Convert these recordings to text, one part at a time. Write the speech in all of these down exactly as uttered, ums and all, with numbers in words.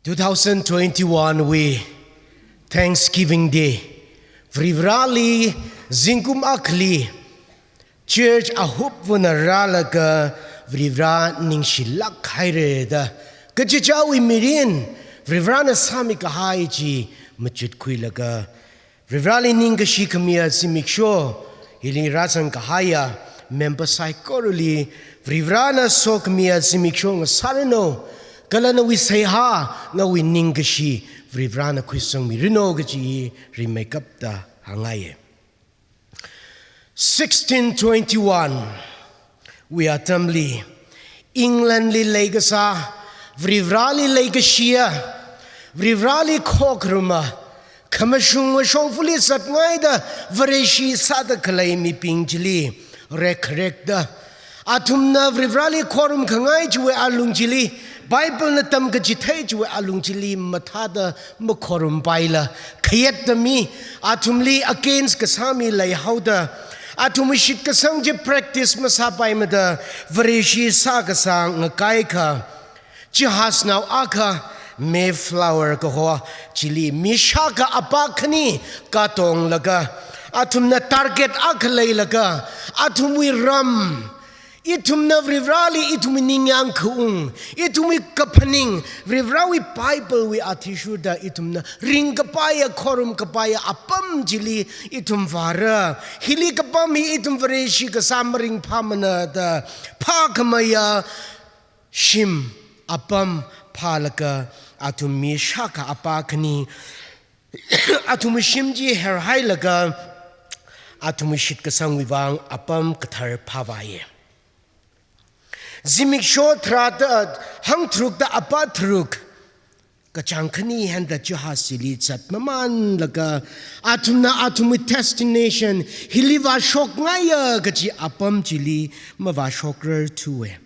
Two thousand twenty-one wui Thanksgiving Day, Varivarali zingkum akhali church ahup vana rālaga Varivara ningshilāk haira da, kachichāwui mirin Varivarana sāmi kahai chi machutkhuilaga, Varivarali ningkashi khamiya zimiksho hili rāzang kahaiya member saikorali Varivarana sokhamiya zimiksho ngasāranu, kala nawui seihā, nawui ningkashi Varivarana khuisangmiranu kaji rimeikapta hāngngaiya. Sixteen twenty-one wui atamli, England li leikasā, Varivarali leikashiya, Varivarali khokharuma, khamashunga shongfali zatngaida Vareshi sāda khalei mibing chili rekharekda, athumna Varivarali khorumkhangai chiwui alung chili, Bible na tamkachithei chiwui alung chili mathāda makhorumpaila, khayātta mi, athumli against kasā mi leihaoda, athumwui shitkasang chi practice masāpaimada, Vareshi sākasā ngakaikha jahaznao akha, Mayflower kaho chili mi shākha apā khani katonglaga, athumna target akha leilaga, athumwui ram, ithumna Varivarali ithumwui ningyāng khaung, ithumwui kaphaning, Varivarawui Bible wui athishurda ithumna ringkapaiya, khorumkapaiya apam chili ithum vāra. Hili kapam hi ithum Vareshi kasā maringphāmana da phākhameiya shim apam phālaga, athum mi shākha apā khani athumwui shim chi herhailaga, athumwui shitkasangwui vang apam kathar phāvāya. Zimiksho tharāda, hangtharukda apā tharuk kachāng khani henda jahaz chili zatmamānlaga, athumna athumwui destination hili vāshokngaiya kaji apam chili mavāshokrarthuwa.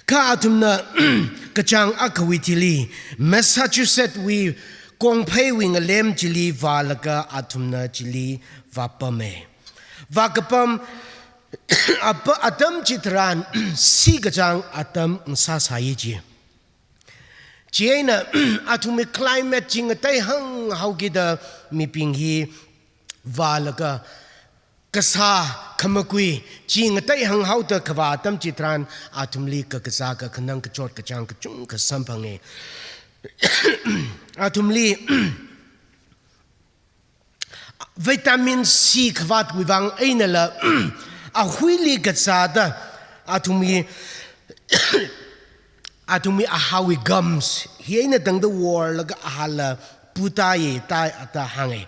Kha athumna kachāng akhawui thili, Massachusetts wui kongpheiwui ngalem chili vālaga athumna chili vāpama. Vākapam apa-, atam chitharan, sikachāng atam ngasāsai chi. Chieina athumwui climate chi ngateihāng haokida mibing hi vālaga, kasā khamakui chi ngateihāng haoda kavā atam chitharan, athumli kakazā kakhanang kachot kachāng kachungkha samphanga. Athumli vitamin C khavātwui vang einala, ahuili kazāda, athumwui, athumwui ahawui gums hi eina tangda worlaga ahāla putāya, tāya da hānga.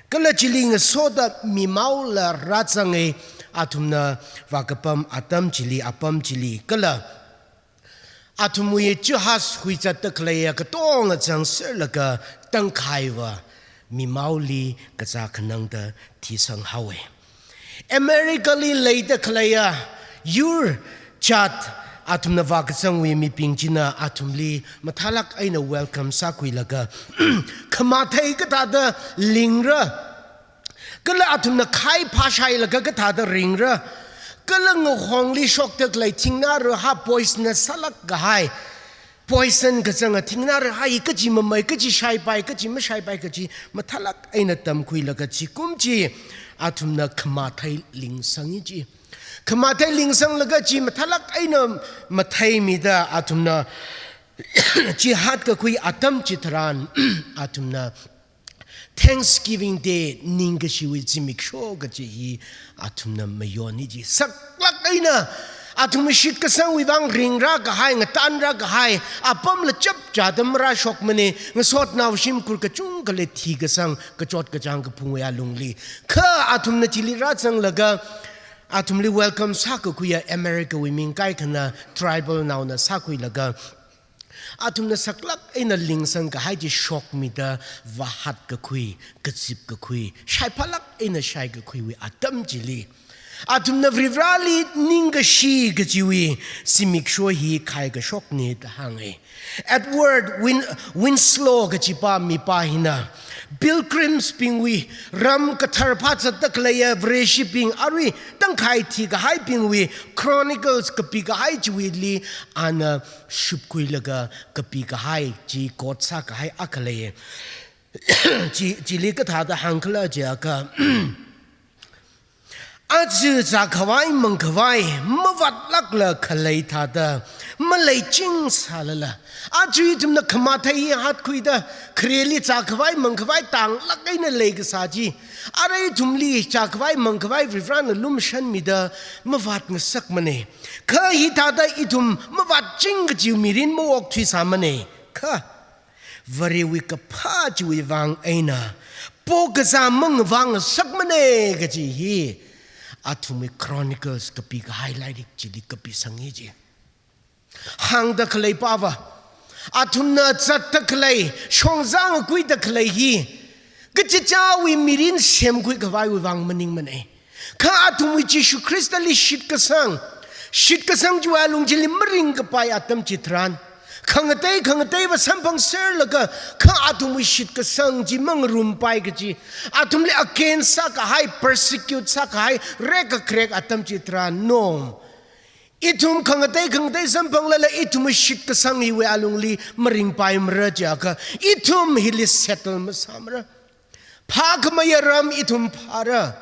Kala chili ngasoda mimaola rāzanga, athumna vākapam atam chili, apam chili. Kala athumwui jahaz huizatda khaleiya katonga zangserlaga tangkhaiva mimaoli kazā khanangda thisanghaowa. America li leida khaleiya yur jat athumna vākazangwui mibing china athumli mathālāk eina welcome sākhuilaga, khamathei kathāda lingra, kala athumna khai phāshailaga kathāda ringra, kala ngahongli shokda khalei thingnā rahā poisonous sālāk kahai, poison kazanga thingnā rahā hi kachi mamei, kachi shaipai, kachi mashaipai kachi mathālāk eina tamkhuilaga chikum chi athumna khamathei lingsanga chi. Khamathei lingsanglaga chi mathālāk eina matheimida athumna chi hatkakhui atam chitharan, athumna Thanksgiving Day, ningkashiwui zimiksho kaji hi athumna mayona chi. Saklāk eina athumwui shitkasangwui vang ringrā kahai, ngatanrā kahai apamla chapchāda marāshokmana, ngasotnao shimkhur kachungkhala thikasang, kachot kachāng kaphungwui alungli. Kha athumna chili rāzanglaga, athumli welcome sākakhuiya America wui ming kaikhana tribal naona sākhuilaga, athumna saklāk eina lingsang kahai chi shokmida vāhatkakhui, kazipkakhui, shaiphālāk eina shaikakhuiwui atam chili, athumna Varivarali ningkashi kajiwui zimiksho hi khaikashokna da hānga. Edward Win-, Winslow kajipa mipā hina, Pilgrims bingwui, ram kathar phā zatda khaleiya Vareshibing, arui tangkhai thikahaibingwui chronicles kapikahai chiwuili ana shupkhuilaga kapikahai chi quote sākahai akha leiya. Chi, chili kathāda hāngkhala jiakha, aja zākhavai mangkhavai mavātlākla khalei thāda maleiching sālala, aja ithumna khamathei hi hatkhuida khareli zākhavai mangkhavai tānglāk eina leikasā chi, arui ithumli zākhavai mangkhavai Varivarana lumashanmida mavātngasakmana. Kha hithāda ithum mavātching kaji mirin maokthuisāmana. Kha Varewui kaphā chiwui vang eina pokazā mangavāngasakmana kaji hi athumwui chronicles kapikahai lairik chili kapisanga ji. Hāngda khalei pava, athumna zatda khalei, shongzā ngakuida khalei hi kachichāwui mirin semkhuikhavaiwui vang maningmana. Kha athumwui Jishu Khristali shitkasang, shitkasang chiwui alung chili maringkapai atam chitharan, khangatei khangateiva samphangserlaga, kha athumwui shitkasang chi mangarumpaiki kaji, athumli against sākahai, persecute sākahai rekakharek atam chitharan, no. Ithum khangatei khangatei samphanglala ithumwui shitkasang hiwui alungli maringpaimara jiakha, ithum hili settle masāmara. Phākhameiya ram ithum phāra.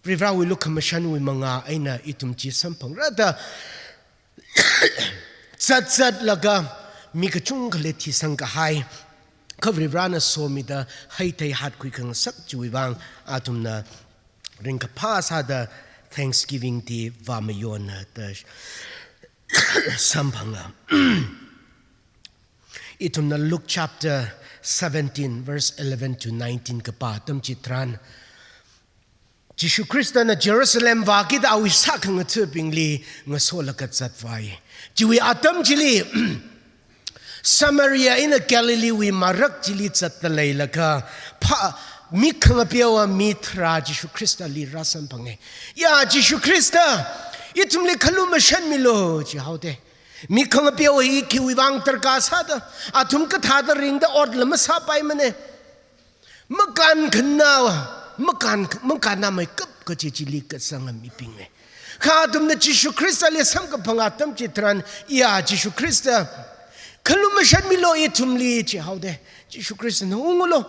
Varivarawui lukhamashanwui mangā eina ithum chi samphangra da zatzatlaga mi kachungkhali thisangkahai, kha Varivarana somida heithei hatkhuikhangasak chiwui vang athumna ringkaphā sāda thanksgiving ti vāmayonna da samphanga. Ithumna Luke chapter seventeen, verse eleven to nineteen kapā atam chitharan, Jishu Khristana Jerusalem vākida awui sākhangathabingli ngasolaga zatvai. Chiwui atam chili Samaria eina Galileewui marak chili zatda leilaga, phā, mik khangapeowa mi tharā Jishu Khristali rāsamphanga. Ya Jishu Khrista, ithumli khalumashanmilu jihaoda. Mik khangapeowa hi khiwui vang darkar sāda, athum kathāda ringda otla masāpaimana. Makānkhanāwa, makān, makānnāmeikap kaji chili kazanga mibingna. Kha athumna Jishu Khristali samkaphang atam chitharan, ya Jishu Khrista, khalumashanmilu ithumli jihaoda. Jishu Khristana ungulu.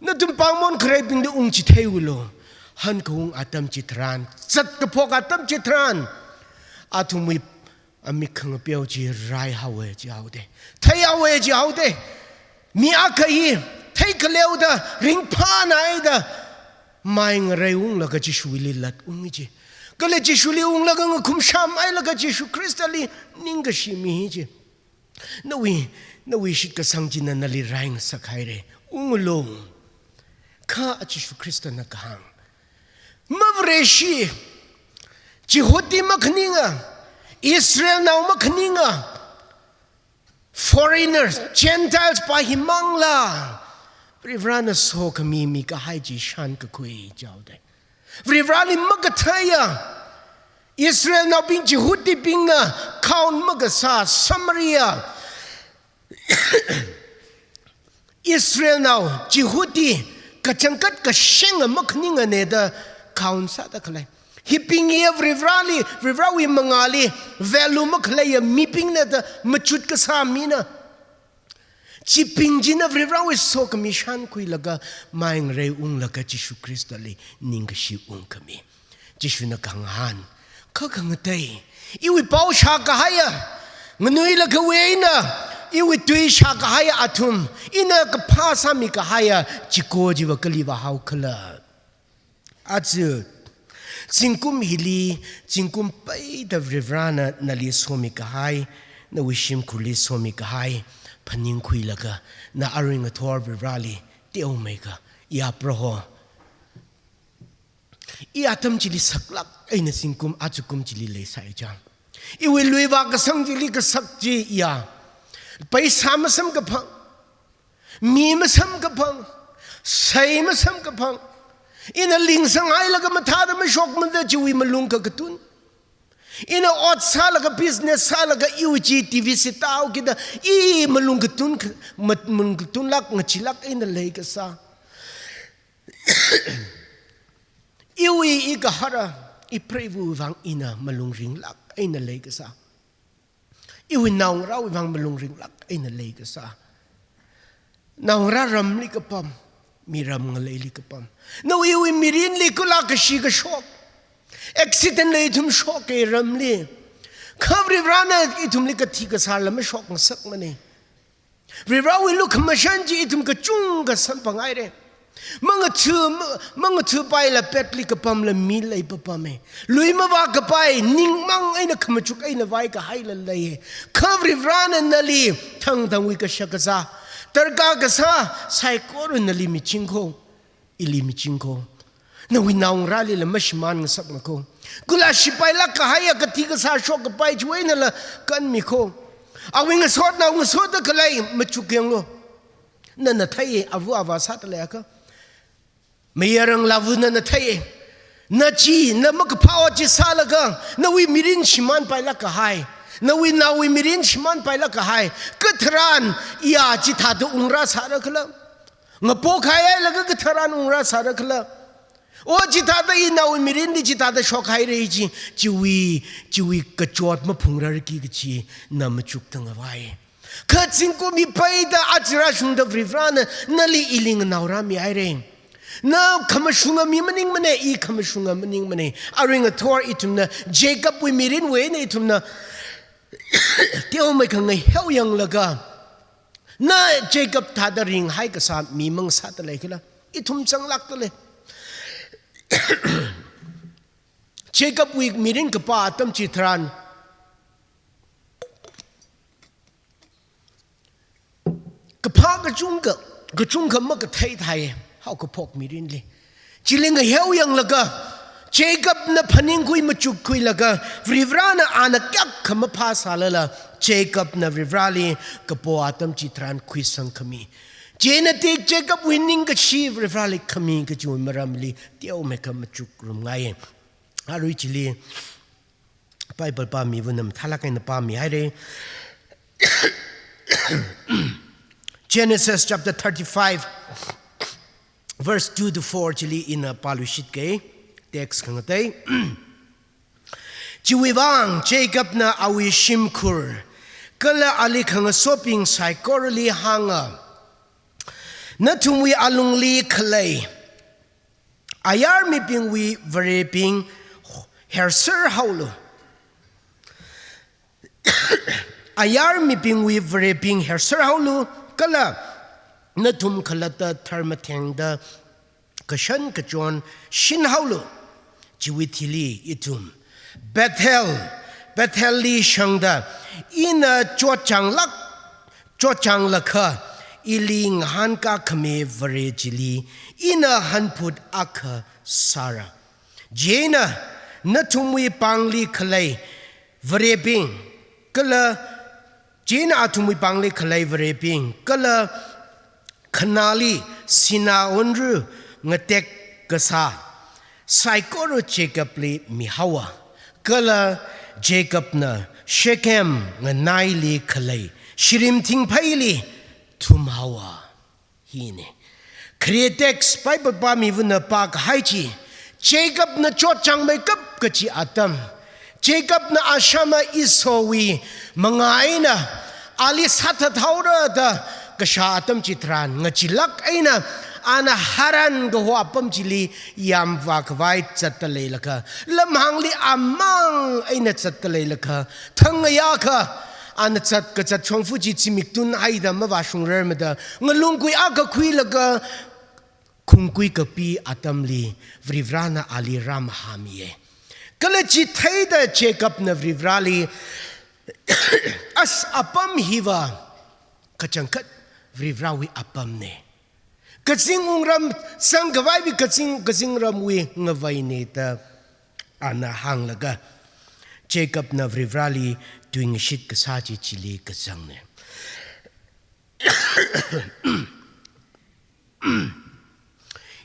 Nathum pāngmon khareibingli ungchitheiulu. Hankaung atam chitharan, zatkaphok atam chitharan, athumwui amik khangapeo chi raihaowa jihaoda. Theihaowa jihaoda. Mi akha hi theikhaleoda, ringphānaida, mai ngareiunglaga Jishuwuili latungi ji. Kala Jishuli unglaga ngakhumshāmhailaga Jishu Khristali ningkashi mihi ji. Nawui, nawui shitkasang china nali raingasakhaira. Ungulu. Kha Jishu Khristana kahāng, mavareshi, Jihudi makhaninga, Israelnao makhaninga, foreigners, Gentiles pa himangla, Varivarana sokhami mikahai chi shānkakhui jihaoda. Varivarali makatheiya, Israelnaobing Jihudibingna count makasā, Samaria, Israelnao, Jihudi, kachangkhat kashenga makhaningana da count sāda khalei. Hibing hiya Varivarali, Varivarawui mangāli value makhaleiya mibingna da machut kasā mina. Chibing china Varivarawui sokhami shānkhuilaga mai ngareiunglaga Jishu Khristali ningkashi ungkhami. Jishuna kahāng, kha khangatei, iwui pao shākahaiya, nganuilakha eina, iwui tui shākahaiya athum, ina kaphā sāmikahaiya chiko chiva kali vāhaokhala. Aja, zingkum hili, zingkum peida Varivarana nali somikahai, nawui shimkhurli somikahai phaningkhuilaga, na arui ngathor Varivarali teomeikha, ya Proho, i atam chili saklāk eina zingkum ajakum chili leisai chang. Iwui lui vākasang chili kasak chi ya. Paisa masamkaphang, mi masamkaphang, sei masamkaphang, ina lingsanghailaga mathāda mashokmada chiwui malung kakatun. Ina ot sālaga, business sālaga, iwui chi T V sitao kida, i malung katun, mat-, malung katunlāk, ngachilāk eina leikasā. Iwui, i gahara, i preiva̱wui vang ina malung ringlāk eina leikasā. Iwui naongarāwui vang malung ringlāk eina leikasā. Naongarā ramli kapam, miram ngaleili kapam. Nawui iwui mirinli kula kashi kashok, accident la ithum shoke ramli. Kha Varivarana ithumli kathi kasārla mashokngasakmane. Varivarawui lukhamashan chi ithum kachungkha samphangaire. Mangathu, ma-, mangathupaila petli kapamla mi leipapame. Lui mavākapai, ningmang eina khamachuk eina vaikahaila leiye. Kha Varivarana nali thangthangwui kashakazā, tarka kasā saikora nali michingkho, ili michingkho. Nawui naongarālila mashimānngasakmako. Kula shipailāk kahaiya kathi kasā shokkapai chiwui einala kanmikho. Awui ngasotnao ngasotta khalei machuk yanglu. Nana theiye, ava avā sāda leiakha. Mayarang lavu nana theiye. Na chi, na makaphā ot chi sālaga, nawui mirin shimānpailāk kahai, nawui naowui mirin shimānpailāk kahai, katharan iya chithāda ungrāsāra khala? Ngapokhai hailaga katharan ungrāsāra khala? O chithāda inaowui mirinli chithāda shokhaire chi, chiwui, chiwui kachot maphungrarki kachi na machukta ngavai. Kha zingkum hipaida aja rāshungda Varivarana nali ili nganaorāmihaire. Na khamashunga mi maningmane, i khamashunga maningmane. Arui ngathor ithumna Jacobwui mirinwui eina ithumna teomeikha ngaheo yanglaga, na Jacob thāda ringhai kasā mi mang sāda lei khala? Ithum zanglākta lei. Jacobwui mirin kapā atam chitharan, kaphā kachungkha, kachungkha makathei thāi, haokaphok mirinli. Chili ngaheo yanglaga, Jacobna phaningkhui machukkhuilaga, Varivarana ana kayākha maphāsālala, Jacobna Varivarali kapo atam chitharan khuisangkhami. Chieina tik Jacobwui ningkashi Varivarali khami kachiwui maramli teomeikha machukrumngaiye. Arui chili Bible pāmivana mathālāk eina pāmihaire. Genesis chapter thirty-five, verse two to four chili ina pāluishitke, text khangatei. Chiwui vang Jacobna awui shimkhur kala ali khangasobing saikorali hānga, nathumwui alungli khalei ayar mibingwui varebing herser haolu. Ayar mibingwui varebing herser haolu, kala nathum khalatta tharmathengda kashan kachon shin haolu. Chiwui thili ithum Bethel, Bethelli shangda ina chotchanglāk, chotchanglakha ili ngahānkā khami vare chili ina hanphut akha sāra. Chieina nathumwui pāngli khalei varebing kala, chieina athumwui pāngli khalei varebing kala khanāli sinā unru ngatek kasā saikora Jacobli mihaowa. Kala Jacobna Shechem nganaili khalei shirim thingpheili thumhaowa. Hine. Khare text Bible pāmivana pākahai chi, Jacobna chotchangmeikap kachi atam, Jacobna ashama Esauwui manga eina ali sāthathaora da kashā atam chitharan, ngachilāk eina ana Haran kaho apam chili yāmvākhavai zatta leilakha, lamhāngli amang eina zatta leilakha, thangngayākha ana zat kazat shongfa chi zimik tunhaida mavāshungrarmada, ngalung kui akha khuilaga khungkui kapi atamli Varivarana ali rāmahāmiye. Kala chi theida Jacobna Varivarali, as apam hiva kachangkhat Varivarawui apamne. Kazing wungram sangkhavaiwui kazing, kazingramwui ngavaine da ana hānglaga, Jacobna Varivarali tuingashit kasā chi chili kazangne.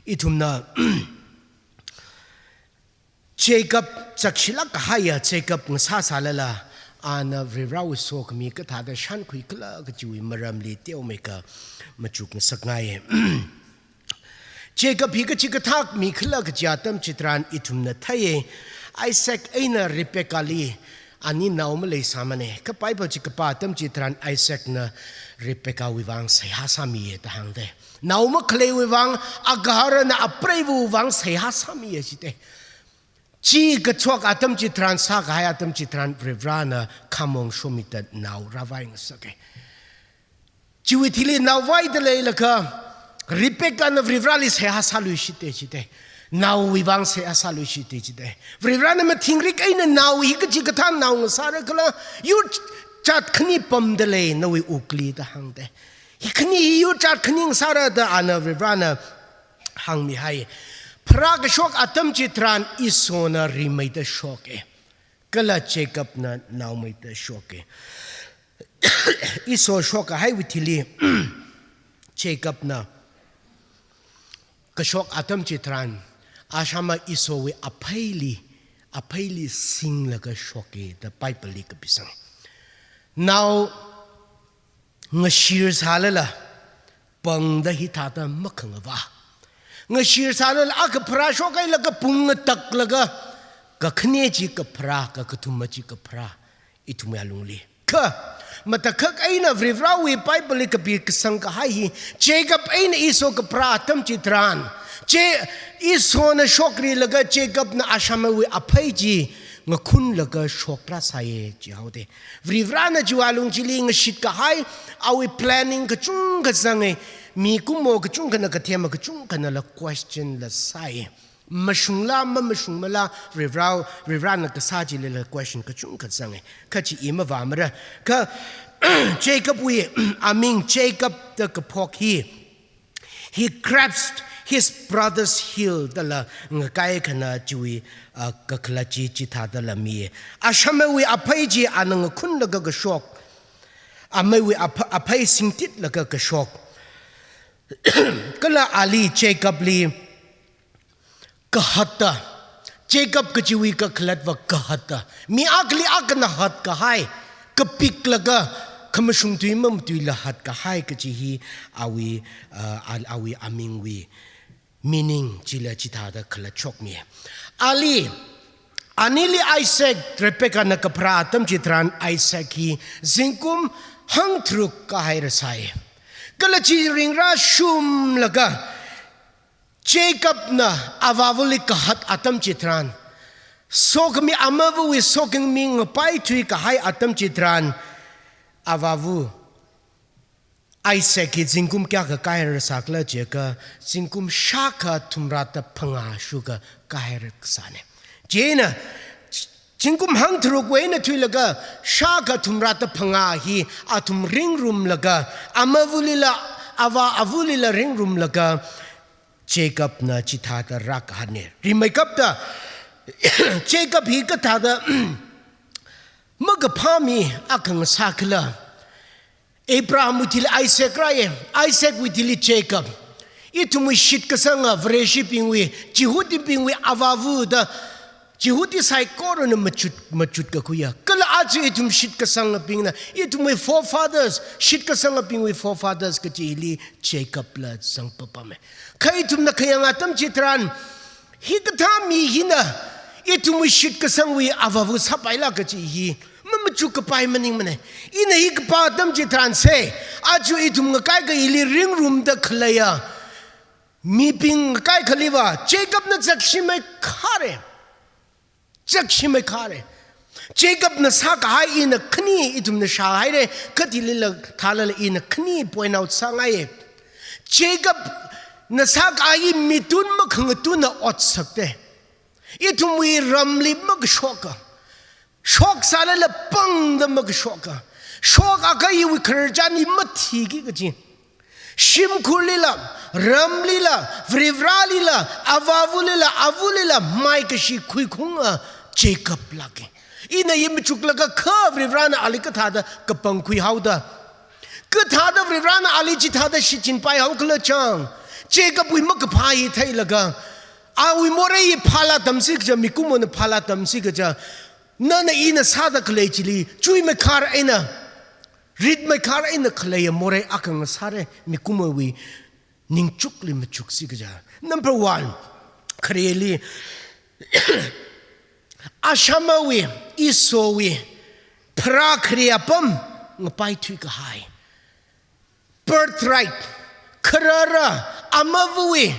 Ithumna Jacob, chakshilāk kahaiya Jacob ngasāsālala, ana Varivarawui sokhami kathāda shānkhuikhala kajiwui maramli teomeikha machuk ngasakngaiya. Jacob hi kachikathā mikhala kaji atam chitharan ithumna theiya. Isaac eina Rebecca li ani nao maleisāmana. Kha Bible chi kapā atam chitharan Isaacna Rebecca wui vang seihā sāmiya da hāngda. Nao makhaleiwui vang, agaharana apreiwui vang seihā sāmiya jida. Chi kachot atam chitharan, sākahai atam chitharan, Varivarana khamong shomida nao rāvai ngasaka. Chiwui thili nao vaida leilakha, Rebeccana Varivarali seihā sāluishita jida. Naowui vang seihā sāluishita jida. Varivarana mathingrik eina nao hi kachikathā nao ngasāra khala, yur jāt khani pamda lei nawui wukli da hāngda. Hi khani hi yur jāt khani ngasāra da ana Varivarana hāngmihai. Pharākashok atam chitharan Esau na rimeida shoka. Kala Jacobna naomeida shoka. Esau shokkahaiwui thili, Jacobna kashok atam chitharan, ashama Esauwui apheili, apheili singlaga shoka da Bible li kapisang. Nao ngashir sālala, pangda hithāda makhangavā. Ngashir sālala, akha pharāshokhailaga pung ngataklaga, kakhane chi kapharā, kakathuma chi kapharā, ithumwui alungli. Kha, matakhak eina Varivarawui Bible li kapi kasang kahai hi, Jacob eina Esau kapharā atam chitharan, Je-, Esauna shokrilaga Jacobna ashamawui aphei chi ngakhunlaga shokra sāya jihaoda. Varivarana chiwui alung chili ngashit kahai, awui planning kachungkha zanga, mikumo kachungkhana kathema kachungkhanala question la sāya. Mashungla, mamashungmala, Varivara, Varivarana kasā chilila question kachungkha zanga. Kha chi i mavāmara. Kha Jacobwui aming Jacob da kaphok hi, he grasped his brother's heel dala ngakaikhana chiwui, ah, kakhalat chi chithādala mi. Ashamawui aphei chi ana ngakhunlaga kashok. Ameiwui aph-, aphei singtitlaga kashok. Kala ali Jacobli kahatta, Jacob kachiwui kakhalatva kahatta. Mi akhali akhana hatkahai, kapiklaga, khamashung tui mamatuila hatkahai kachi hi awui, uh, al-, awui amingwui meaning chila chithāda khalatshokmi. Ali, anili Isaac, Rebeccana kapharā atam chitharan Isaac hi zingkum hangtharuk kahaira sai. Kala chi ringra shumlaga, Jacobna avāvali kahat atam chitharan, sokhami amavawui sokhami ngapai thuikahai atam chitharan, avāva Isaac hi zingkum kayākha kahaira sākhala jiakha, zingkum shākha thumrāda phangā shuka kahaira sāna. Chieina, zingkum hangtharukwui eina thuilaga, shākha thumrāda phangā hi athum ringrumlaga, amavalila, avā avulila ringrumlaga, Jacobna chithāda rākahane. Rimeikapta, Jacob hi kathāda makaphā mi akha ngasākhala. Abrahamwui thili Isaac rāya, Isaacwui thili Jacob. Ithumwui shitkasanga Vareshibingwui, Jihudibingwui avāva da, Jihudi saikorana machut, machut kakhuiya. Kala aja ithum shitkasangabingna, ithumwui forefathers, shitkasangabingwui forefathers kachili Jacobla zangpapama. Kha ithumna khayang atam chitharan, hikathā mi hina, ithumwui shitkasangwui avāva sāpaila kachi hi, mamachuk kapai maningmana. Ina hi kapā atam chitharan se, aja ithum ngakaikha ili ringrumda khaleiya mibing ngakaikhaliva, Jacobna zakshimei khare. Zakshimei khare. Jacobna sākahai ina khani ithumna shāhaira, katilila thālala ina khani point out sāngaiya. Jacobna sākahai mitun makhangatuna otsakta. Ithumwui ramli makashoka. Shoksālala pangda makashoka. Shokakha iwui khararchan hi mathiki kachi. Shimkhurlila, ramlila, Varivaralila, avāvulila, avulila, maikashi khuikhunga Jacob lāka. Ina i machuklaga kha Varivarana ali kathāda kapangkhui haoda. Kathāda Varivarana ali chithāda shichinpai haokhala chang. Jacobwui makaphā hi theilaga, Awui morei phālā tamsi kaja, mikumona phālā tamsi kaja, nana ina sāda khalei chili chuimeikhar eina, ritmeikhar eina khaleiya morei akha ngasāra, mikumowui ningchukli machuksi kaja. Number one, khareli, ashamawui, Esauwui, pharākhare apam ngapaithui kahai. Birthright, kharara, amavawui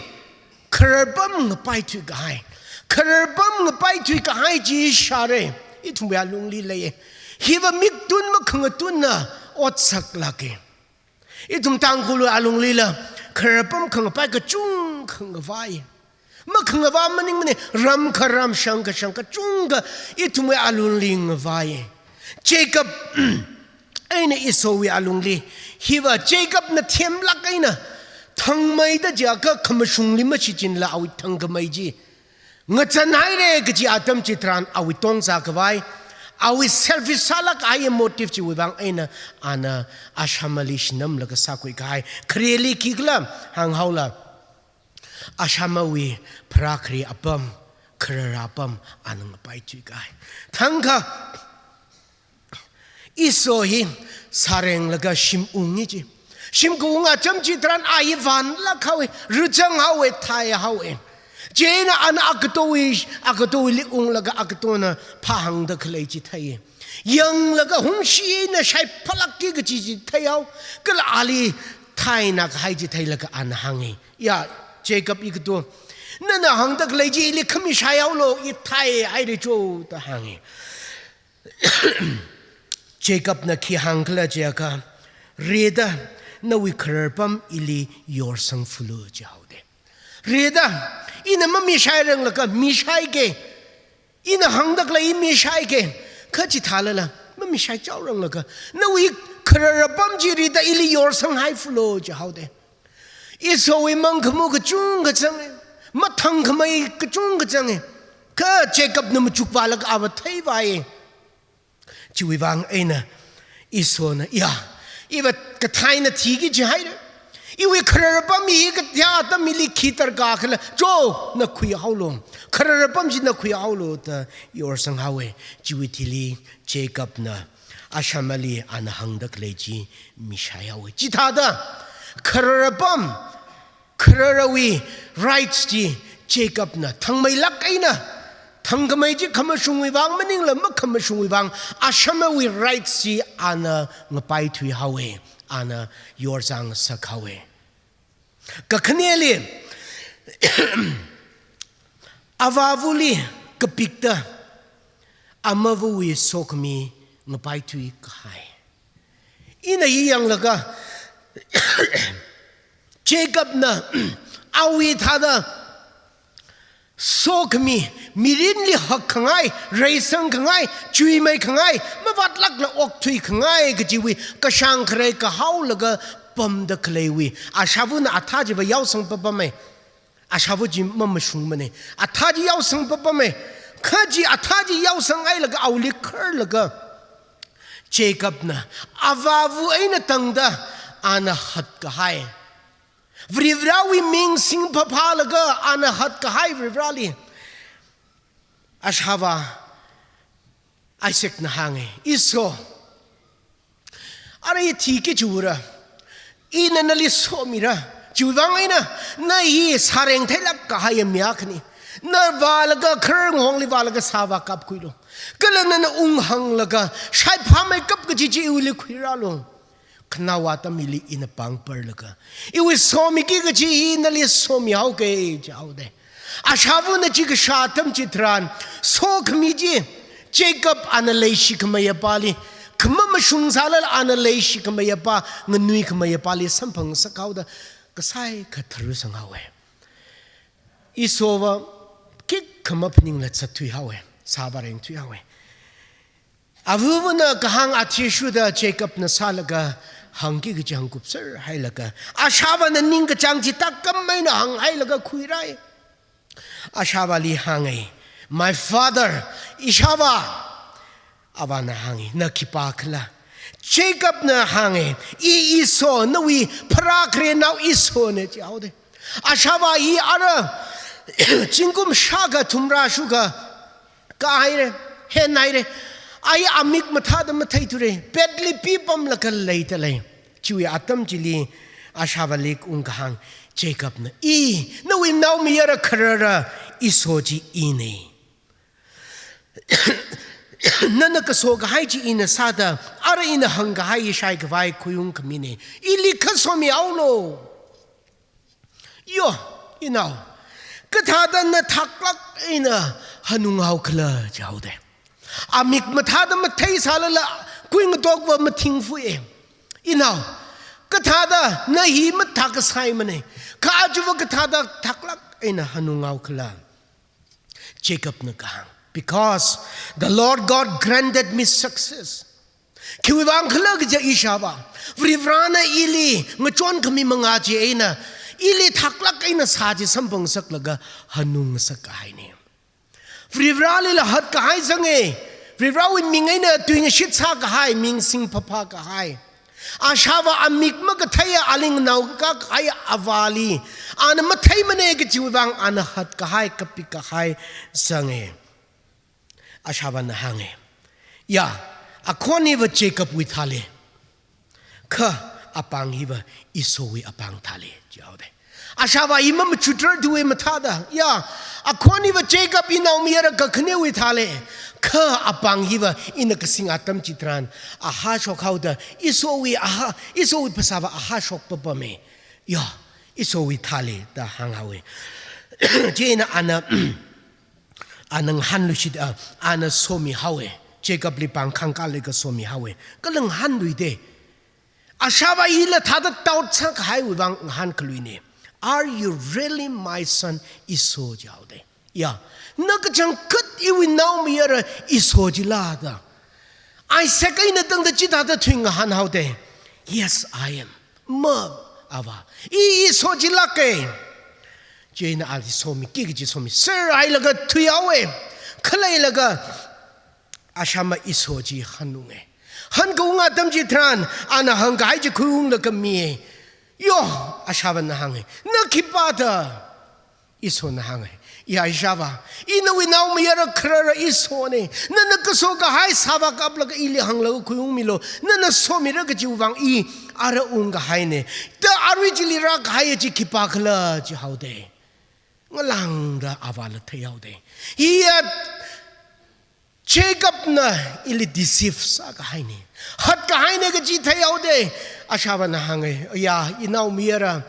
kharar apam ngapaithui kahai. Kharar apam ngapaithui kahai chi shāra, ithumwui alungli lei. Hiva miktun makhangatunna otsak lāka. Ithum Tangkhulwui alunglila kharar apam khangapai kachungkha ngavai. Makhangavā maningmana, ram kha ram, shang kha shang, kachungkha ithumwui alungli ngavai. Jacob eina Esauwui alungli, hiva Jacobna themlāk eina thangmeida jiakha khamashungli mashichinla awui thangkhamei chi ngazanhaira kaji atam chitharan awui tongzā khavai, awui selfish sālāk kahai motive chiwui vang eina ana ashamali shinamlaga sākhui kahai. Khareli khikhala hānghaola, ashamawui pharākhare apam, kharara apam ana ngapaithui kahai. Thangkha Esau hi sārenglaga shim ungi chi. Shim kaung atam chitharan a hi vānlāk haowa, rachang haowa, thai haowa. Chieina ana akatowui, akatowuili unglaga akatona phāhāngda khalei chi thei. Yanglaga hungshina shaiphālākki kaji chi theihao, kala ali thaina kahai chi theilaga ana hānga. Ya, Jacob ikato, nana hāngda khalei chi ili khami shaihaolu, i thaihaira cho da hānga. Jacobna khi hāngkhala jiakha, rida nawui kharar apam ili yorsangfulu jihaoda. Rida, ina mamishairanglaga mishaika. Ina hāngda khalei mishaika. Kha chithālala mamishaichaoranglaga, nawui kharar apam chi rida ili yorsanghaifulu jihaoda. Esauwui mangkhamu kachungkha zanga, mathangkhamei kachungkha zanga. Kha Jacobna machuk vālaga ava theivāya. Chiwui vang eina Esauna, ya, iva kathaina thiki jihaira. Iwui kharar apam hi kathā atam hili khi darkār khala, cho, na khuihaolu. Kharar apam chi na khuihaolu da yorsanghaowa. Chiwui thili Jacobna ashamali ana hāngda khalei chi mishaihaowa. Chithāda kharar apam, khararawui rights chi Jacobna thangmeilāk eina, thangkhamei chi khamashungwui vang maningla makhamashungwui vang, ashamawui rights chi ana ngapaithui haowa, ana yorzangsak haowa. Kakhaneli, avāvali kapikta amavawui sokhami ngapaithui kahai. Ina hi yanglaga, Jacobna awui thāda sokhami, mirinli hakkhangai, reisangkhangai, chuimeikhangai, mavātlākla okthuikhangai kajiwui kashāng kharei kahaolaga pamda khaleiwui, ashāvana athā chiva yaosang papama. Ashāva chi mamashungmana. Athā chi yaosang papama. Kha chi athā chi yaosanghailaga awuili kharlaga, Jacobna avāva eina tangda ana hatkahai, Varivarawui ming singphaphālaga ana hatkahai Varivarali, ashāva Isaacna hānga, Esau, arui thiki chiura, ina nali somira, chiwui vang eina na hi sāreng theilāk kahaiya mi akhana. Na vālaga kharar ngahongli vālaga sāvā kapkhuilu. Kala nana unghānglaga shaiphāmeikap kaji chi iwuili khuirālu. Khanaowa atam hili ina pāngparlaga iwui somiki kaji hi nali somihaoka jihaoda. Ashāvana chi kashā atam chitharan, sokhami chi Jacob ana leishikhameiyapāli, khamamashung sālala ana leishikhameiyapā, nganuikhameiyapāli samphangngasakhaoda, kasai khatharu sanghaowa. Esauva khikha maphaningla zatthuihaowa, sāvārengthuihaowa. Avāvana kahāng athishurda Jacobna sālaga hāngki kaji hāngkupser hailaga, ashāvana ningkachāng chi tākam eina hānghailaga khuirai. Ashāvali hānga, "My father, ishāva." Avāna hānga, "Na khipākhala?" Jacobna hānga, "I Esau, nawui pharākharenao Esauna," jihaoda. Ashāva hi ara Zingkum shākha thumrā shukha, kahaire, henhaire. Ai amik mathāda matheithure. Petli pipamlaga leidalei. Chiwui atam chili, ashāvāli ungkahāng, Jacobna, "I, nawui naomayara kharara Esau chi ine. Nana kaso kahai chi ina sāda, ara ina hāngkahai shaikhavai khuiung khamine. Ili khasomihaolu. Yo, inao, kathāda na thaklāk eina hanunghaokhala?" jihaode. Amik mathāda matheisālala, kuingatokva mathingfui. "Inao, kathāda na hi mathā kasāmane, kha ajuva kathāda thaklāk eina hanunghaokhala?" Jacobna kahāng, "Because the Lord God granted me success." Khiwuivang khala kaja ishāvā, Varivarana ili ngachon khami mangā chi eina, ili thaklāk eina sā chi samphangsaklaga hanungngasak kahaine. Varivaralila hatkahai zange, Varivarawui ming eina tuingashit sākahai, ming singphāphā kahai. Ashāvā amik makatheiya, ali nganaokā kahai avāli ana matheimane kajiwui vang ana hatkahai, kapik kahai zange. Ashāvāna hānge, "Ya, akhon hiva Jacobwui thāle, kha apāng hiva Esauwui apāng thāle," jihaode. Ashāvā hi mamachutrar duwe mathāda, "Ya, akhon hiva Jacob inaomayara kakhanewui thāle, kha apāng hiva ina kasing atam chitharan aha shokhaoda, Esauwui aha, Esauwui phasāva aha shokpapame. Ya, Esauwui thāle," da hānghaowe. Chieina ana, ana ngahānluishit, a, ana somihaowe. Jacobli pāng khangkālaga somihaowe. Kala ngahānluide. Ashāvā hila thāda doubt sākahaiwui vang ngahānkhaluine. "Are you really my son Esau?" jihaode. "Ya, na kachangkhat iwui naomayara Esau chila?" da. Isaac eina tangda chithāda thuingahānhaode. "Yes, I am. Ma, avā, i Esau chilāke." Chieina ali somiki kaji somiserhailaga thuihaowe. Khaleilaga ashāma Esau chi hanunge. Hankaung atam chitharan ana hāngkahai chi khuiunglaga miye. Yo, ashāvāna hānge, "Na khipā?" da. Esauna hānge, "Ya ishāvā, i nawui naomayara kharara Esaune. Nana kaso kahai sāvā kaplaga ili hānglaga khuiungmilu. Nana somira kajiwui vang i ara ungkahaine. Da arui chili rākahai chi khipākhala?" jihaode. Ngalāngda avāla theihaode. Hiya Jacobna ili deceive sākahaine, hatkahaine kaji theihaode. Ashāvāna hānge, "Ya, inaomayara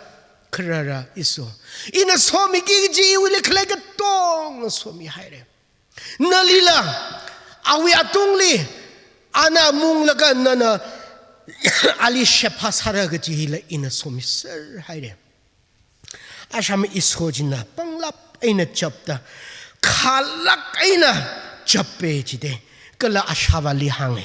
kharara Esau. Ina somiki kaji iwuili khalei katonga somihaire. Nalila, awui atungli, ana munglaga nana ali shepha sāra kaji hila ina somiserhaire." Ashāma Esau china panglap eina chapta, khalak eina chape jide. Kala ashāvāli hānge,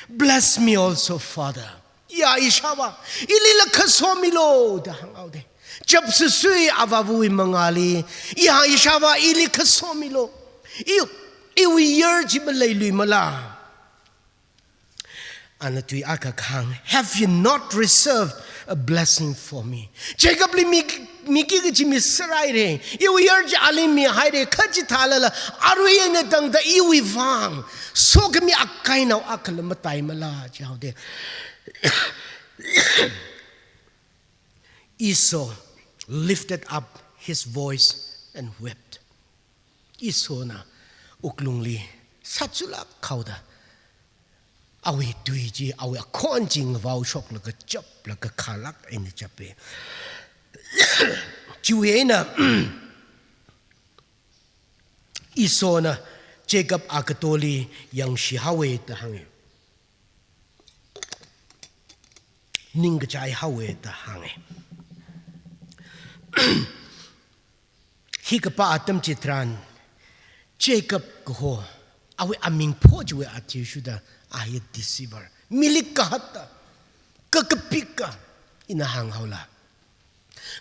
"Bless me also, Father." "Ya ishāvā, ilila khasomilu," da hānghaode. Chapsusui avāvawui mangāli, "Ya ishāvā, ili khasomilu. I, iwui year chi maleiluimala?" Ana tui akha kahāng, "Have you not reserved a blessing for me?" Jacobli mi, miki kaji miserhaire, iwui year chi ali mihaire, kha chithālala, arui eina tangda iwui vang sokhami akainao akhala mataimala jihaode. Esau lifted up his voice and wept. Esauna wuklungli sāchulak haoda, awui tui chi, awui akhon chi ngavao shoklaga chaplaga khalak eina chape. Chiwui eina Esauna Jacob akatoli yangshihaowe da hānge. Ningkachaihaowe da hānge. Hi kapā atam chitharan, Jacob kaho, awui aming pho chiwui athishurda, a hi deceiver, mili kahata, kakapika, ina hānghaola.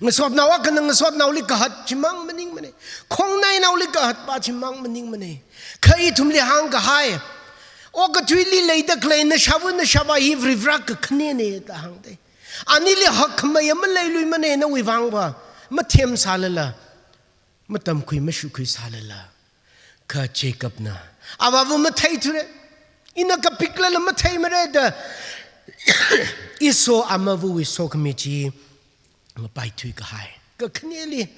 Ngasotnao akhana ngasotnaoli kahat chimang maningmane. Khongnainaoli kahatpa chimang maningmane. Kha ithumli hāngkahai, okathuili leida khalei nashāva nashāvā hi Varivarā kakhanene da hāngde. Anili hakkhamei maleiluimane, nawui vangva mathemsālala. matamkhui mashukkhui sālala, kha Jacobna, avāva matheithura, ina kapiklala matheimara da, Esau amavawui sokhami chi ngapaithui kahai. Kakhaneli,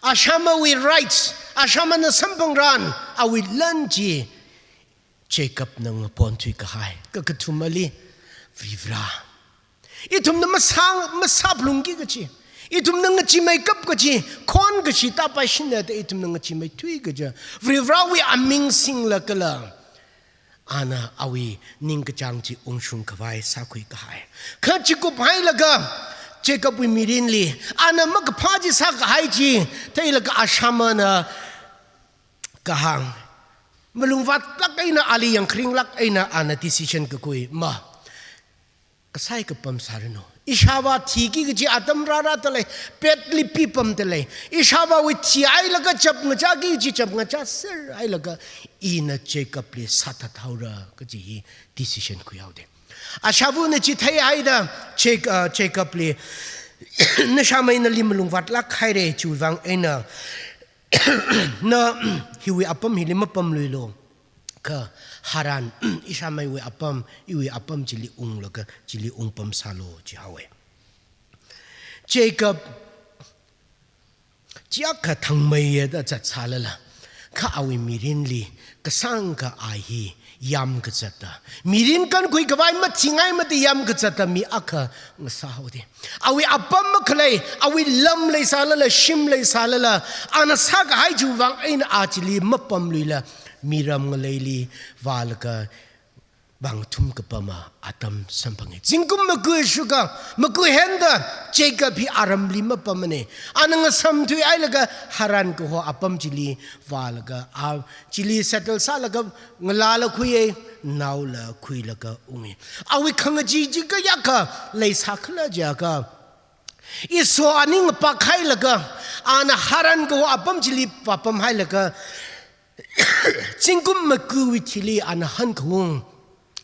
ashamawui rights, ashamana samphangran, awui lan chi Jacobna ngaponthui kahai. Kakathumali, Varivarā. Ithumna masā, masāphalungki kachi, ithumna ngacheemeikap kachi, khon kashi tāpaishina da ithumna ngacheemeithui kaja, Varivarāwui aming singla kala, ana awui ningkachāng chi ungshung khavai sākhui kahai. Kha chikup hailaga, Jacobwui mirinli, ana makaphā chi sākahai chi theilaga ashamana kahāng, malungvātlāk eina ali yangkharinglāk eina ana decision kakhui ma. Kasai kapam sāranu. Ishāvā thiki kachi atam rārada lei, petli pipamda lei. Ishāvāwui thi hailaga chapngachāki kachi chapngachāser hailaga ina Jacobli sāthat haora kaji hi decision khuihaoda. Ashavana chi theihaida Jac-, ah, Jacobli, nashamei nali malungvātlāk haira chiwuivang eina na hiwui apam hili mapamluilu. Kha Haran, ishameiwui apam, iwui apam chili unglaga, chili ungpam sālu jihaowa. Jacob chiyākha thangmeiya da zatsālala, kha awui mirinli kasāngkha a hi yamkazata, mirin kankhui khavai mathingai mati yamkazata mi akha ngasāhaoda. Awui apam makhalei, awui lam leisālala, shim leisālala, ana sākahai chiwuivang eina a chili mapamluila, miram ngaleili vālaga vāngathum kapama atam samphanga. Zingkum maku shuka, maku henda Jacob hi aramli mapamana. Ana ngasamthui hailaga Haran kaho apam chili vālaga, a chili settle sālaga ngalāla khuiya, naola khuilaga unga. Awui khangachee chi kayākha leisākhala jiakha, Esau aning ngapak hailaga, ana Haran kaho apam chili vāpam hailaga, zingkum makuwui thili ana hankhaung,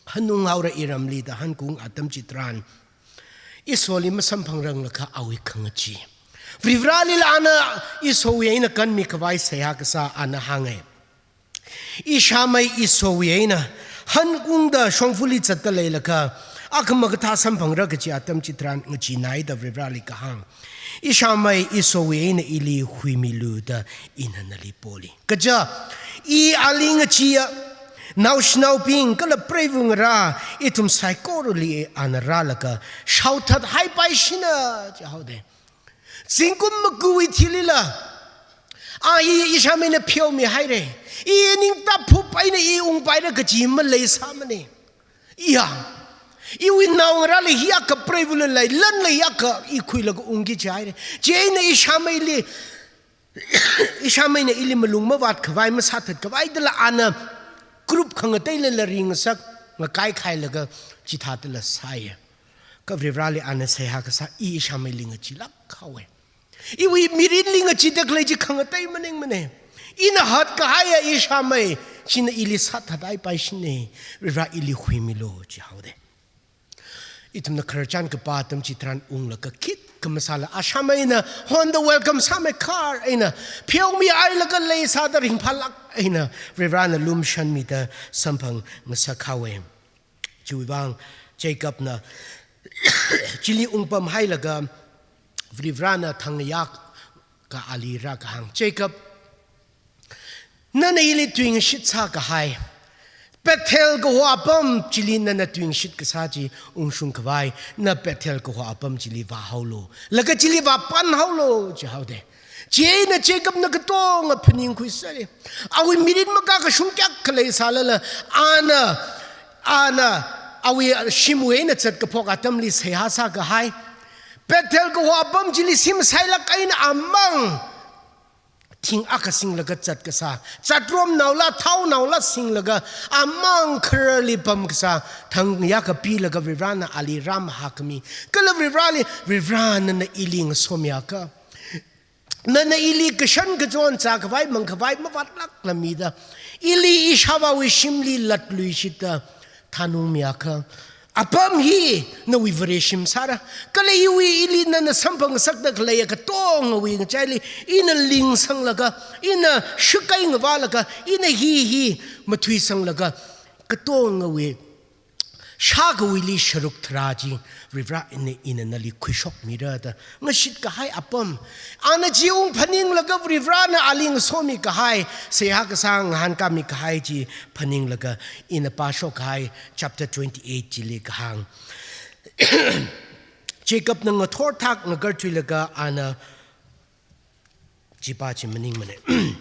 hanunghaora iramli da hankhaung atam chitharan, Esauli masamphangranglakha awui khangachee, Varivarālila ana Esauli eina kanmi khavai seihā kasā ana hānga. Ishamei Esauli eina hanungda shongfali zatda leilakha, akha makathā samphangra kachi atam chitharan ngacheenai da Varivarāli kahāng. Ishamei Esauli eina ili huimilu da ina nali poli. Kaja, i ali ngacheeya, naoshinaobing kala preiva ngarā, ithum saikorali ana rālaga shaothat haipaishina jihaoda. Zingkum makuwui thilila, a hi ishameina pheomi haira, i ningtaphup eina i ungpaira kachi maleisāmana. Iya, iwui naongarāli hiyākha preivala lei, lanla hiyākha i khuilaga ungki jihaira. Chieina ishameili, ishameina ili malung mavāt khavai, masāthat khavai dala ana group khangateilala ringasak, ngakai khailaga chithādala sāya. Kha Varivarāli ana seihā kasā, i ishameili ngacheelāk haowa. Iwui mirinli ngacheeda khalei chi khangatei maningmana. Ina hatkahaiya ishamei china ili sāthat haipaishina. Varivarā ili huimilu jihaoda. Ithumna khararchan kapā atam chitharan unglaga khikha masāla, ashameina honda welcome sāmeikhar eina pheomi hailaga leisāda ringphālāk eina Varivarāna lumashanmida samphang ngasak haowa. Chiwuivang Jacobna chili ungpam hailaga Varivarāna thangayākha ali rākahāng, Jacob, nana ili tuingashit sākahai, Bethel kaho apam chili nana tuingashit kasā chi ungshung khavai, na Bethel kaho apam chili vāhaolu, laga chili vāpanhaolu jihaoda. Chieina Jacobna katonga phaningkhuisera. Awui mirin makakashung kayākha leisālala, ana, ana awui shimwui eina zat kaphok atamli seihā sākahai, Bethel kaho apam chili shim sailāk eina amang thing akha singlaga zat kasā, zatromnaola, thaonaola singlaga, amang khararli pam kasā, thangayākha pilaga Varivarāna ali rāmahākhami. Kala Varivarāli, Varivarā nana ili ngasomiakha, nana ili kashan kachon zākhavai mangkhavai mavātlākla mida, ili ishāvāwui shimli latluishitda thanungmiakha, Apam hi nawui Vareshim sāra. Kala iwui ili nana samphangngasakda khaleiya katongawui ngachaili ina lingsanglaga, ina shakai ngavālaga, ina hi hi mathuisanglaga, katongawui shākawuili sharuk tharā chi Varivara ina, ina nali khuishokmira da ngashit kahai apam. Ana chi ung phaninglaga Varivarana ali ngasomi kahai, seihā kasā ngahānkāmi kahai chi phaninglaga ina pāshok kahai chapter twenty-eight chili kahāng. Jacobna ngathor thak ngakarthuilaga ana chipa chi maningmana.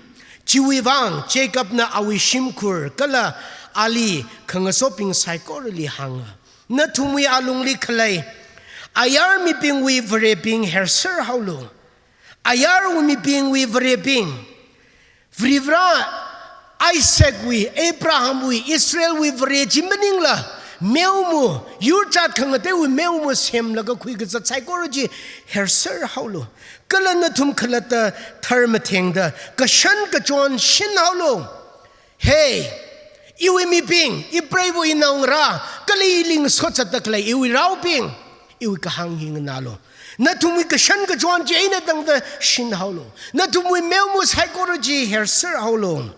Chiwui vang Jacobna awui shimkhur kala ali khangasoping saikorali hānga, nathumwui alungli khalei ayar mibingwui varebing herser haolu. Ayar mibingwui varebing, Varivara Isaacwui, Abrahamwui, Israelwui Vare chi maningla, meoma, yurchat khangateiwui meoma semlaga khuikazat saikora chi herser haolu. Kala nathum khalatta tharmathengda kashan kachon shin haolu. Hey, iwui mibing, ipreiva̱ inaongarā, kala ili ngasot zatda khalei iwui raobing, iwui kahāng hi nganālu. Nathumwui kashan kachon chi eina tangda shin haolu. Nathumwui meoma saikora chi herser haolu.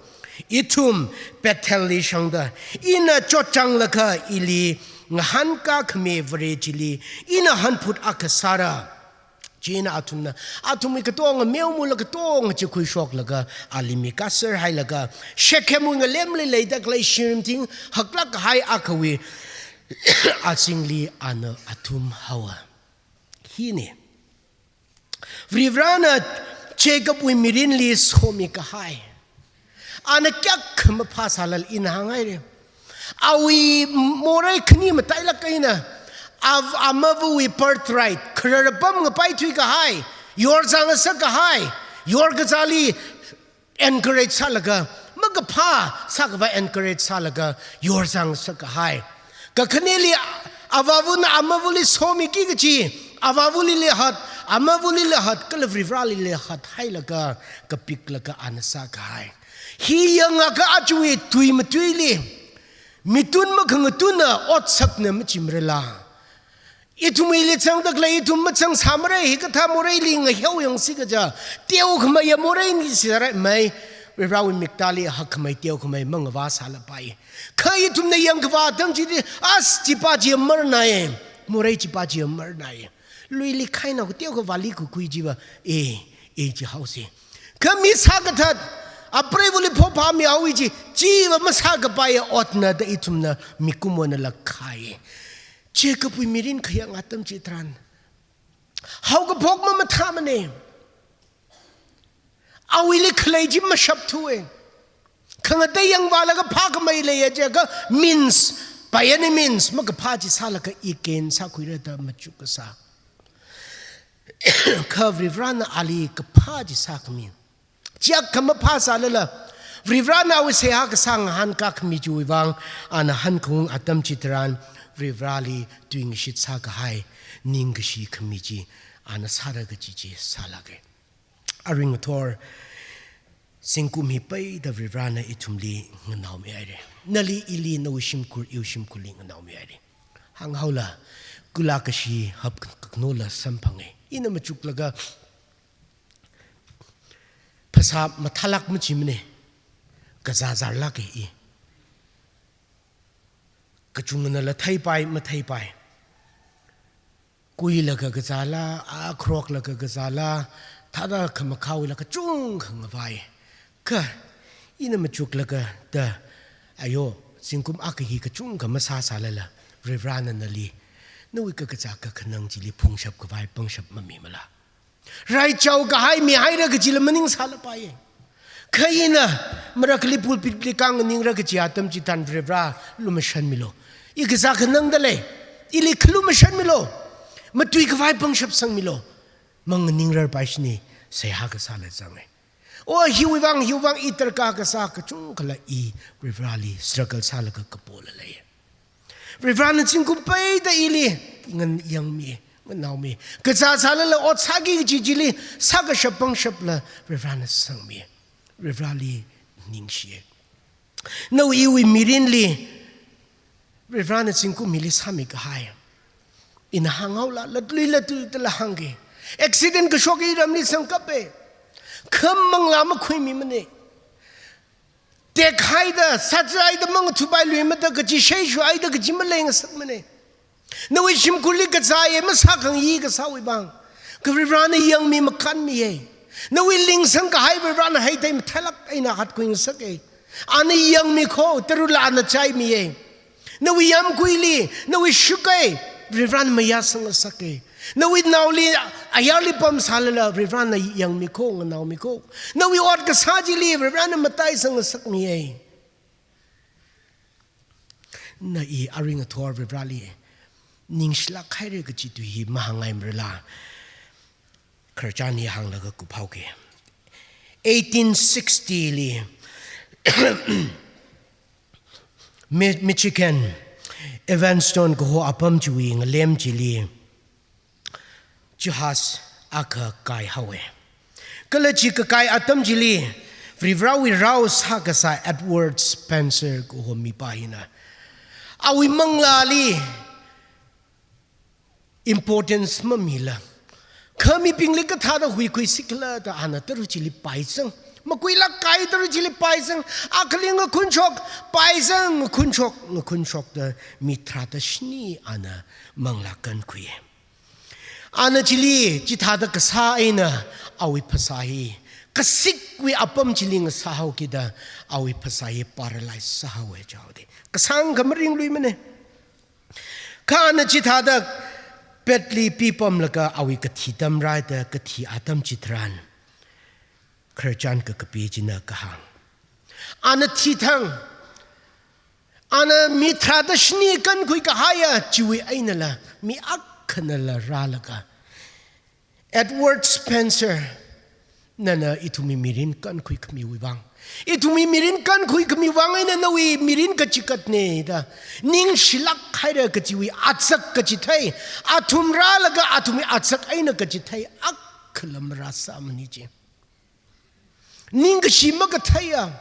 Ithum Bethelli shangda, ina chotchānglaga ili ngahānkā khami Vare chili ina hanphut akha sāra. Chieina athumna, athumwui katonga meomala katonga chi khuishoklaga, ali mi kaser hailaga, Shekhem ngalemli leida khalei shimthing haklak kahai akhawui azingli ana athum haowa. Hina Varivarana Jacobwui mirinli somi kahai. Ana kayākha maphā sālala ina hānghaira. Awui morei khani matailāk eina, av-, amavawui birthright, kharar apam ngapaithui kahai, yorzang ngasak kahai, yorkazāli encourage sālaga, makaphā sākhavai encourage sālaga, yorzang ngasak kahai. Kakhaneli avāvana amavali somiki kachi, avāvalila hat, amavalila hat, kala Varivaralila hat hailaga, kapiklaga ana sākahai. Hi yangakha ajawui tui matuili, mitun makhangatunna otsakna machimrala. Ithumwuili zangda khalei ithum mazangsāmara, hikathā moreili ngaheo yangsi kaja, teokhameiya morei ni sārai mai, Varivarawui miktāli hakkhamei teokhamei mangavā sālapai. Kha ithumna yangkhavā atam chili, as chipa chi amarnai, morei chipa chi amarnai. Luili khainao teokha vāli kukhui chiva, e, e chi haosi. Kha mi sākathat, apreivali phophāmi haowi chi, chiva masākapaiya otna da ithumna mikumonala khai. Jacobwui mirin khayang atam chitharan, haokaphok mamathāmana. Awuili khalei chi mashapthuwa. Khangatei yangvālaga phākhamei leiya chiakha means, by any means, makaphā chi sālaga i gain sākhuira da machuk kasā. Kha Varivarana ali kaphā chi sākhami. Chiyākha maphā sālala, Varivarana awui seihā kasā ngahānkā khami chiwui vang, ana hankaung atam chitharan, Varivarali tuingashit sākahai, ningkashi khami chi, ana sāra kaji chi sālāka. Aring athor, zingkum hi peida Varivarana ithumli nganaomihaira. Nali ili nawui shimkhur, iwui shimkhurli nganaomihaira. Hānghaola, kula kashi hapkaknola samphanga. Ina machuklaga, phasā mathālāk machimana, kazā zārlāka i. Kachungkhanala theipai, matheipai. Kuilaga kazāla, a, khroklaga kazāla, thāda khamakhāwuila kachungkha ngavai. Kha, ina machuklaga da, ayo, zingkum akha hi kachungkha masāsālala, Varivarana nali, nawui kakazā kakhanang chili phungshap khavai pangshap mamimala. Raichao kahai mihaira kajila maningsālapaiya. Kha ina, marakhali pulpitli kānganingra kaji atam chitharan Varivara lumashanmilu. I kazā khanangda lei, ili khalumashanmilu. Matui khavai pangshap sangmilu. Manganingrarpaishina, seihā kasāla zanga. O hiwui vang, hiwui vang i darkar kasā kachungkhala i Varivarali struggle sālaga kapola lei. Varivarana zingkum peida ili ngan yangmi, nganaomi. Kazā sālala ot sāki kaji chili, sākashap pangshapla Varivarana sangmi. Varivarali ningshi. Nawui iwui mirinli, Varivarana zingkum hili sāmi kahai. Ina hānghaola, latluila tui tala hāngki. Accident kashok iramli sangkape. Kha manglā makhuimimane. Tekhaida, sāthaida, mangathupai luimada, kaji sheishuaida, kaji maleingasakmane. Nawui shimkhurli kazāye, masākhangayi kasāwui vang. Kha Varivarana yangmi makanmiye. Nawui lingsang kahai Varivarana heithei mathālāk eina hatkhuingasake. Ana yangmikho, tarula ana chaimiye. Nawui yamkuili, nawui shukai, Varivarana mayāsangngasake. Nawui naoli, ayarli pamsālala, Varivarana yangmikho, nganaomikho. Nawui ot kasā chili, Varivarana mataisangngasakmiye. Na i arui ngathor Varivarali ningshilāk haire kaji tui hi mahāngaimarala. Khararchan hi hānglaga kuphaoke. Eighteen sixty li Mi-, Michigan, Evanston kaho apam chiwui ngalem chili jahaz akha kaihaowe. Kala chi kakai atam chili, Varivarawui rao sākasā Edward Spencer kaho mipā hina, awui manglāli importance mamila, kha mibingli kathāda huikhuisi khala da ana tara chili paizang. Makuilāk kahai tara chili paizang. Akhali ngakhunshok, paizang, ngakhunshok, ngakhunshokda mi tharāda shini ana manglā kankhuiye. Ana chili, chithāda kasā eina awui phasā hi, kasikwui apam chili ngasāhaokida, awui phasā hi paralyze sāhaowe chaode. Kasāngkha maringluimane. Kha ana chithāda petli pipamlaga awui kathi tamrāda kathi atam chitharan, khararchan kakapi china kahāng, ana thithang, ana mi tharāda shini kankhui kahaiya chiwui einala, mi akhanala rālaga, Edward Spencer, nana ithumwui mirin kankhuikhamiwui vang, ithumwui mirin kankhuikhamiwui vang eina nawui mirin kachikatne da ningshilāk haira kajiwui atsak kachithei, athum rālaga athumwui atsak eina kachithei akhala marāsāmane chi. Ningkashi makatheiya,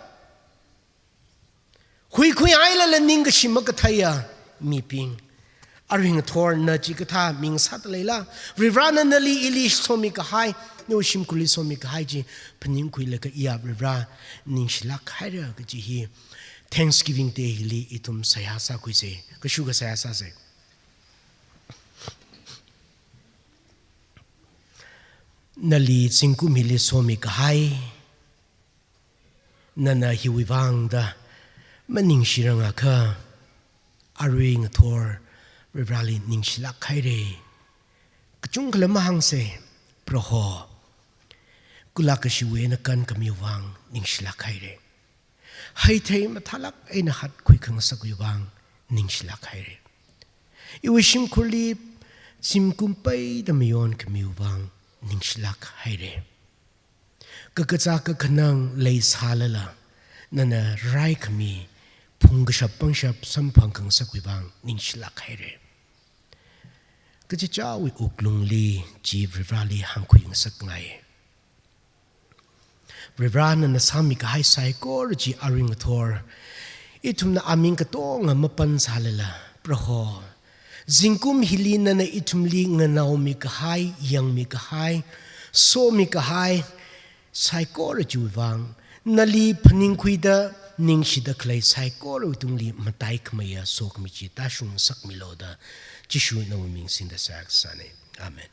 huikhuihailala ningkashi makatheiya mibing. Arui ngathor na chikathā mi ngasāda leila, Varivarana nali ili somi kahai, nawui shimkhurli somi kahai chi phaningkhuilaga iya Varivara ningshilāk haira kaji hi Thanksgiving Day hili ithum seihā sākhuise, kashuka seihā sāse. Nali zingkum hili somi kahai, nana hiwui vangda maningshirangakha, arui ngathor Varivarali ningshilāk haire. Kachungkhala mahāngse, Proho, kulak kashiwui eina kankhamiwui vang ningshilāk haire. Heithei mathālāk eina hatkhui khangasakwui vang ningshilāk haire. Iwui shimkhurli zingkum peida mayonkhamiwui vang ningshilāk haire. Kakazā kakhanang leisālala, nana raikhami phungkashap pangshap samphang khangasakwui vang ningshilāk haire. Kachichāwui wuklungli chi Varivarali hāngkhui ngasakngai. Varivara nana sāmi kahai saikora chi arui ngathor ithumna aming katonga mapansālala, Proho, zingkum hili nana ithumli nganaomi kahai, yangmi kahai, somi kahai saikora chiwui vang, nali phaningkhuida ningshida khalei saikorawui tungli mataikhameiya sokhami chi tāshung ngasakmilu da, Jishu nawui ming singda seihā kasāne. Amen.